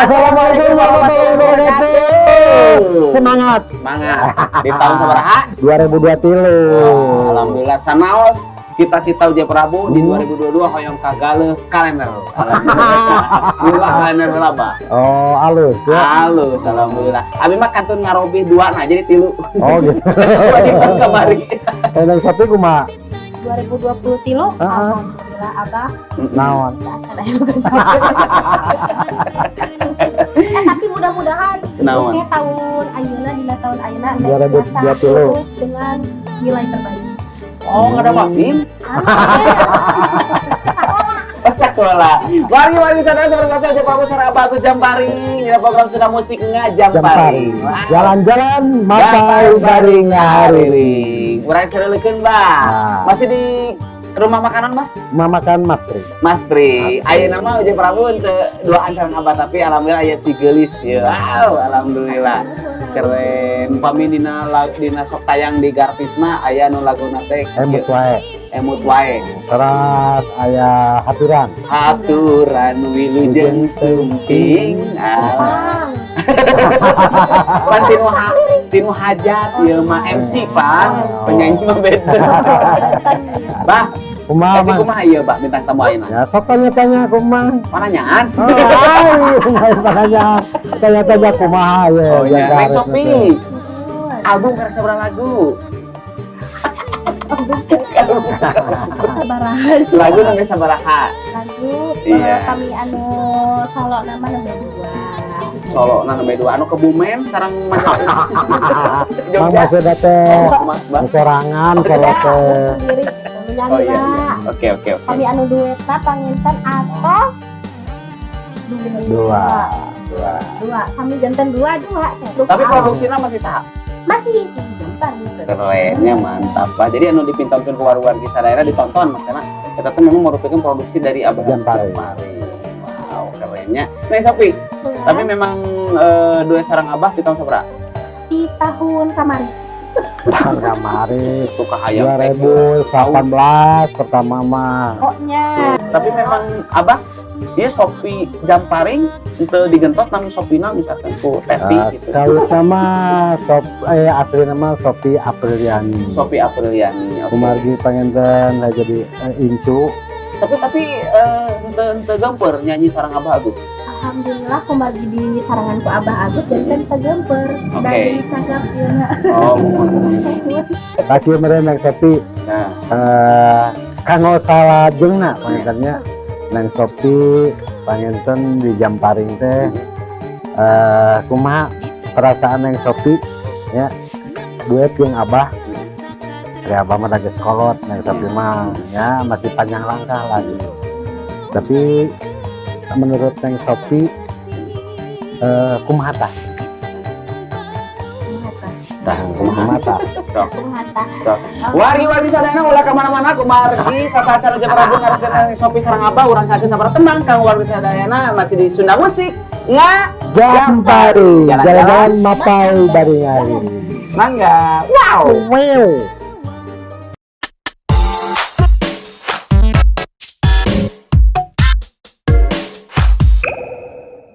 Assalamualaikum warahmatullahi wabarakatuh. Semangat. Semangat. Di tahun sabaraha? 2023. Wah, alhamdulillah sanaos cita-cita Uja Prabu di 2022 hoyong kagaleuh kalender. Alhamdulillah. Dua kalender heula, Bah. Oh, alus ya. Halus, alhamdulillah. Abi mah kantun ngarobih dua, nah jadi tilu. Oh, gitu. Dua di kamari. Neng Sopi kumaha? 2020 tilu. Heeh. Alhamdulillah, Abah. Naon? Nggak akan aya nu gancang. Eh, tapi mudah-mudahan Naon? Oke, tahun ayeuna, dina tahun ayeuna 2023. Lulus dengan nilai terbaik. Oh, nggak ada vaksin? Amin. Oh, sekolah. Mari mari sadar seperti biasa aja Prabu sareng Bagus Jamparing. Dina program Sunda Musik Ngajamparing. Jamparing. Wow. Jalan-jalan mapay bari ngahariring. Urang sareulekeun, Bah. Ah. Masih di rumah makanan, Bah? Mamakan Mas Pri. Mas Pri. Mas Pri. Ayeuna mah Uja Prabu teu duaan sareng Abah, tapi alhamdulillah aya si geulis ya. Wow, alhamdulillah. Keren. Pami dina dina sok tayang di Garvis mah aya nu laguna teh Emut wae. Emut wae. Teras aya haturan. Aturan wilujeng sumping. Ah. Bang. Pan tinu hajat ieu mah MC, Pak. Penyanyi mah beda. Bah, Kumaha, tapi Mang? Kumaha ieu, Bah, bintang tamu ayeuna? Ya, sok tanya-tanya kumaha. Pananyaan? Oh, ay, tanya tanya-tanya kumaha ya. Oh iya, jaga Neng harus Sopi. teh. Album karek sabaraha lagu? Sabaraha? Lagu nembe sabaraha? Lagu Iya. kami anu solo nama nembe dua. Solo na nembe dua, anu Kebumen sareng Mang Jogja. Masih teh Oh, Mas, Bah. sorangan solo teh. Sendiri gitu nyanyi Oh iya, lah. iya. Oke. Kami anu duetna panginten atau dua. Dua. Dua. Dua. Kami janten dua dua. Tapi produksinya masih saha? Masih janten gitu. Kerennya mantap, Pak. Jadi anu dipintonkeun ku warga daerah ditonton, Mas, karena kita tuh memang merupakan produksi dari Abah Jamparing. Jamparing. Wow, kerennya. Nih Sopi, tapi memang duet sareng Abah di tahun sabaraha? Di tahun kamari. Tahun kamari. Tuh kahayang teh. 2018 pertama mah. Pokoknya. Tapi memang Abah dia Sopi Jamparing itu digentos nami Sopina misalkan ku Teti gitu. Kalau sama Sop asli nama Sopi Apriliani. Sopi Apriliani. Oke. Kumargi panginten lah jadi incu. Tapi henteu henteu geumpeur nyanyi sareng Abah Agus. Alhamdulillah kumargi di sarangan ku Abah Agus janten teu geumpeur. Oke. Dari cagap ieu. Oh, mohon. Kaki meureun Neng Sopi Nah, kanggo salajengna pangintennya Neng Sopi panginten di Jamparing teh kumaha perasaan Neng Sopi ya duet jeung Abah? Dari Abah mah lagi sekolot, Neng Sopi mah ya masih panjang langkah lagi, tapi menurut Neng Sopi kumaha tah? Tah, kumaha? Kumaha tah? Sok. Kumaha tah? Sok. Wargi-wargi sadayana, ulah ka mana-mana kumargi sateuacan Uja Prabu ngareskeun Sopi sareng Abah, urang saja sabar tenang kang wargi sadayana, masih di Sunda Musik Nga Jamparing. Jalan-jalan. Jalan-jalan mapay bari ngariring. Mangga. Wow. Wow.